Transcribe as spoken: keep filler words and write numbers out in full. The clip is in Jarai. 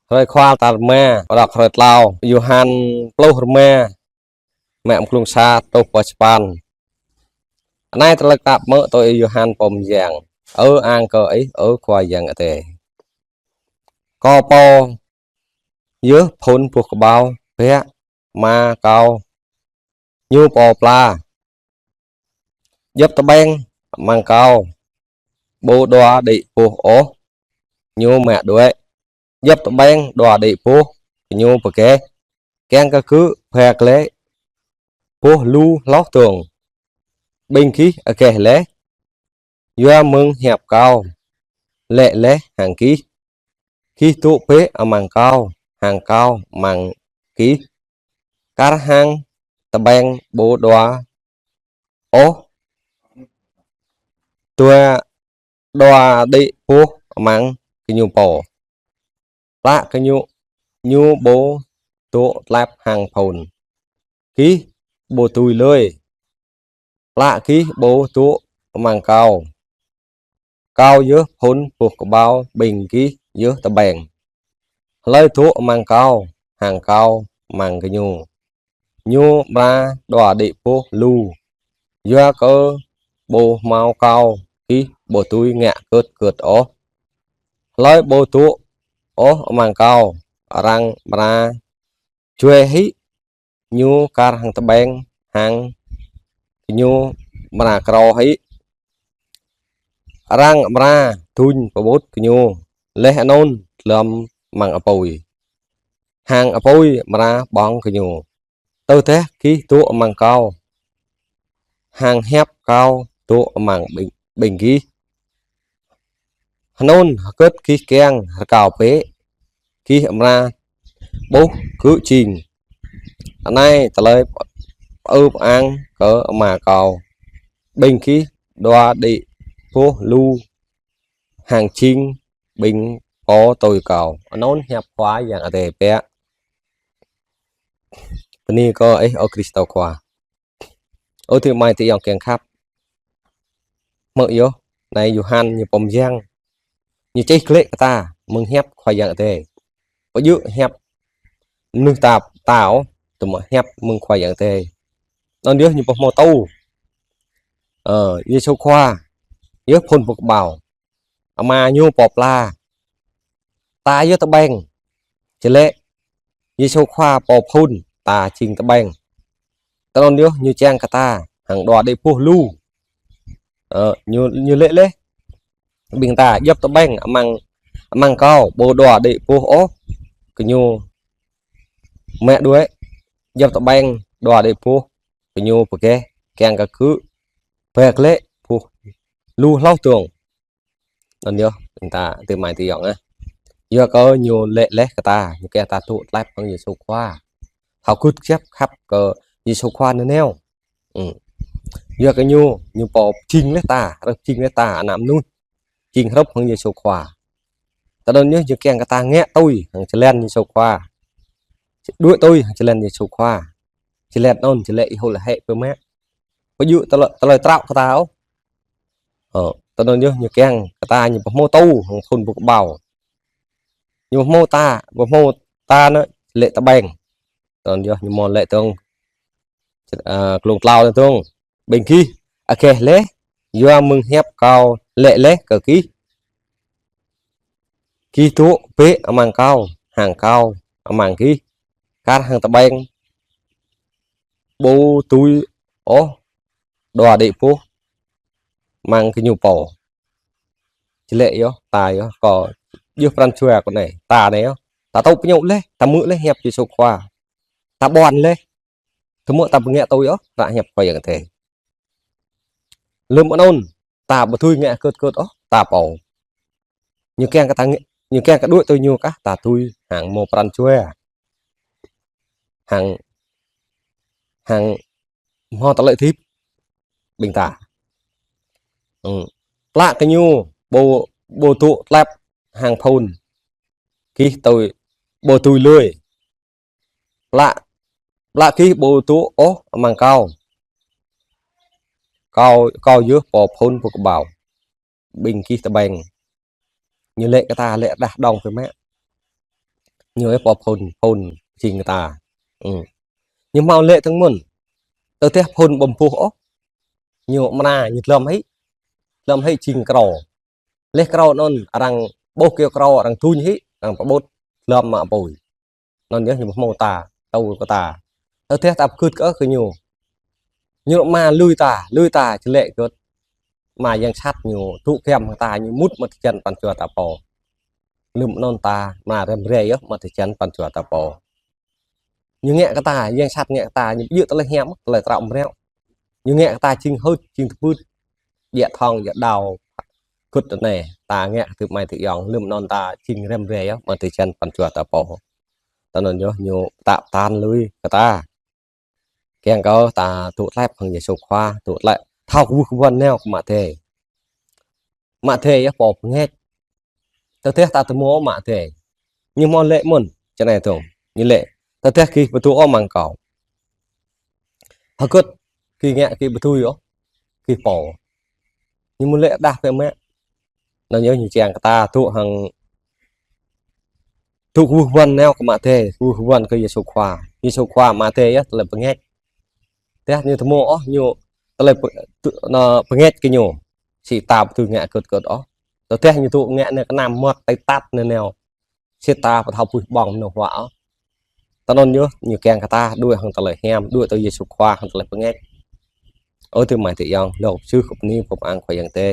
Hrơi Khua tal rơma, rơ̆k hrơi tlâo, Yôhan pluh rơma, mă mơ̆ng klŭng sa truh pơ sapăn. Anai tơlơi kơtăp mơ̆ng tui Yôhan Pô Mơyang. Ơ ang kơ Ih, ơ Khua Yang Adai. Kâo pô yơh phŭn boh kơƀâo bĕ Ama Kâo, Ñu pô pla. Djŏp tơƀeng amăng Kâo ƀu đua đĭ boh ôh, ñu mă đuaĭ. Djŏp tơƀeng đua đĭ boh, ñu pơgeh, kiăng kơ gơ̆ ba glaĭ boh lu hloh dơ̆ng. Ƀing gih ageh laih, yua mơ̆ng hiăp Kâo laĭ laih hăng gih. Gih dŏ bĕ amăng Kâo, hăng Kâo amăng gih. Kar hăng tơƀeng ƀu đua ôh, đua, đua đĭ boh amăng gơñu pô, plă gơñu, ñu ƀu dŏ tlep hăng phŭn. Gih ƀu dưi lơi, plă gih ƀu dŏ amăng Kâo. Kâo yơh phŭn boh kơƀâo, ƀing gih yơh tơƀeng. Hlơi dŏ amăng Kâo, hăng Kâo amăng gơñu, ñu amra đua đĭ boh lu. Yua kơ ƀu hmâo Kâo, gih ƀu dưi ngă hơget hơget ôh. Hlơi ƀu dŏ ôh amăng Kâo, arăng amra juai hĭ ñu kar hăng tơƀeng, hăng gơñu amra krô hĭ. Arăng amra duñ pơƀut gơñu laih anŭn glŏm amăng apui, hăng apui amra ƀơ̆ng gơñu. Tơdah gih dŏ amăng Kâo, hăng hiăp Kâo dŏ amăng ƀing, ƀing gih, anŭn hơget gih kiăng rơkâo bĕ, gih amra ƀuh gơ̆ jing. Anai tơlơi pơư pơang kơ Ama Kâo, ƀing gih đua đĭ boh lu hăng jing ƀing pô tui Kâo. Anŭn hiăp Khua Yang Adai pĕ. Bơni kơ Ih, ơ Krist Khua. Ơ adơi amai adơi ayŏng kiăng khăp. Mơ̆ yơh, anai Yôhan ñu pơmyang, ñu čih glaĭ kơ ta mơ̆ng hiăp Khua Yang Adai. Ƀu djơ̆ hiăp mơnuih ta, ta ôh, tơma hiăp mơ̆ng Khua Yang Adai. Anŭn yơh ñu pơhmô tŭ. Ơ, Yêsu Khua yơh phŭn boh kơƀâo, Ama Ñu pô pla, ta yơh tơƀeng. Či laĭ Yêsu Khua pô phŭn, ta jing tơƀeng. Tơl anŭn yơh ñu čang kơ ta hăng đua đĭ boh lu. Ơ, ñu, ñu laĭ laih, ƀing ta djŏp tơƀeng amăng, amăng Kâo ƀu đua đĭ boh ôh, gơñu mă đuaĭ. Djŏp tơƀeng đua đĭ boh, gơñu pơgeh, kiăng kơ gơ̆ ba glaĭ boh lu hloh dơ̆ng. Anŭn yơh, ƀing ta adơi amai adơi ayŏng ah. Yua kơ ñu laĭ laih kơ ta, ñu kiăng ta dŏ tlep hăng Yêsu Khua. Hơget kơjăp khăp kơ Yêsu Khua nanao. Ư. Yua kơ ñu, ñu pô jing laih ta, hrup jing laih ta, ană mơnuih jing hrup hăng Yêsu Khua. Tơl anŭn yơh ñu kiăng kơ ta ngă tui hăng jơlan Yêsu Khua, đuaĭ tui hăng jơlan Yêsu Khua. Jơlan anŭn, jơlan ih hŭl hĕ pơmă. Ƀu djơ̆ tơlơi, tơlơi trŏ kơ ta ôh. Ơ, tơl anŭn yơh ñu kiăng kơ ta, ñu pơhmô tŭ hăng phŭn boh kơƀâo. Ñu pơhmô ta, pơhmô ta anŭn laĭ tơƀeng. Tơl anŭn yơh ñu mơ̆ laĭ tơ̆ng, ơ, klŭng tlâo anŭn tơ̆ng. Ƀing gih ageh laih, yua mơ̆ng hiăp Kâo laĭ laih kơ gih. Gih dŏ bĕ amăng Kâo, hăng Kâo amăng gih. Kar hăng tơƀeng ƀu dưi ôh đua đĭ boh amăng gơñu pô. Či laĭ yơh, ta yơh, kâo yơh pran jua kâo anai, ta anai yơh. Ta tŭ pơñŭ laih, ta hmư̆ laih hiăp Yêsu Khua. Ta ƀuăn laih, tơma ta ƀu ngă tui ôh, ră hiăp Khua Yang Adai. Lơ̆m anŭn, ta ƀu dưi ngă hơget hơget ôh, ta pô. Ñu kiăng kơ ta ngă, ñu kiăng kơ đuaĭ tui ñu kah, ta dưi hăng mơ̆ pran jua. Hăng, hăng mơ̆ tơlơi hơdip ƀing ta. Ư. Plă gơñu ƀu, ƀu dŏ tlep hăng phŭn. Gih tui, ƀu dưi lơi. Plă, plă gih ƀu dŏ ôh amăng Kâo. Kâo, Kâo yơh pô phŭn boh kơƀâo. Ƀing gih tơƀeng. Ñu lĕ kơ ta lĕ rơđah đŏng pơ mă. Ñu ĕp pô phŭn, phŭn jing kơ ta. Ư. Ñu hmâo lĕ tơ̆ng mơ̆n. Tơdah phŭn ƀu ƀuh ôh. Ñu mra, ñu glŏm hĭ. Glŏm hĭ jing krô. Leh krô anŭn arăng ƀuh kơ krô, arăng tuñ hĭ, arăng pơƀut glŏm mă apui. Anŭn yơh ñu hmâo ta, tŭ kơ ta. Tơdah ta pơgưt kơ, kơ ñu. Ñu mă lui ta, lui ta či lĕ gơ̆t. Mă yang sat ñu, tŭ giăm kơ ta, ñu mŭt mơ̆ng tơjăn pran jua ta pô. Lơ̆m anŭn ta, mă răm rai yơh mơ̆ng tơjăn pran jua ta pô. Ñu ngă kơ ta, yang sat ngă kơ ta, ñu ƀu djơ̆ tơlơi hiam, tơlơi trŏ mreo. Ñu ngă kơ ta jing hưt, jing tơpưt. Djă thŏng, djă đao, gơ̆t tơ anai, ta ngă kơ tơmai tơyŏng, lơ̆m anŭn ta jing răm rai yơh, mơ̆ng tơjăn pran jua ta pô. Tơ anŭn yơh, ñu pơtă pơtăn lui kơ ta. Kiăng kơ ta tŭ tlĕp hăng Yêsu Khua, tŭ tlĕp thâo kwưh kơ ƀuăn nao kơ mă tê. Mă tê yơh pô pơngač. Tơdah ta tơmô mă tê. Ñu hmâo lĕ mơ̆n, čơ anai tơ̆ng. Ñu lĕ, tơdah gih ƀu tŭ ôh mơ̆ng kâo. Hơgơ̆t gih ngă gih ƀu tui ôh, gih pô. Ñu hmâo lĕ rơđah pơ mă. Anŭn yơh ñu kiăng kơ ta tŭ hăng tŭ kwưh ƀuăn nao kơ mă tê, kwưh ƀuăn kơ Yêsu Khua. Yêsu Khua mă tê yơh tơlơi pơngač. Tơdah ñu tơmô ôh, ñu tơlơi pơ-, tŭ-, nă, pơngač kơ ñu. Sĭt ta ƀu tui ngă gơ̆t gơ̆t ôh. Tơdah ñu tŭ ngă nao kơ anăm mơ̆t tơi tat nao nao. Sĭt ta ƀu thâo puih ƀơ̆ng mơnơ̆ng huă ôh. Tơ anŭn yơh, ñu kiăng kơ ta đuaĭ hăng tơlơi hiam, đuaĭ tui Yêsu Khua hăng tơlơi pơngač. Ơ tơmai tơyŏng, lŏk čư̆ kơ bơni pơpŭ ang Khua Yang tê.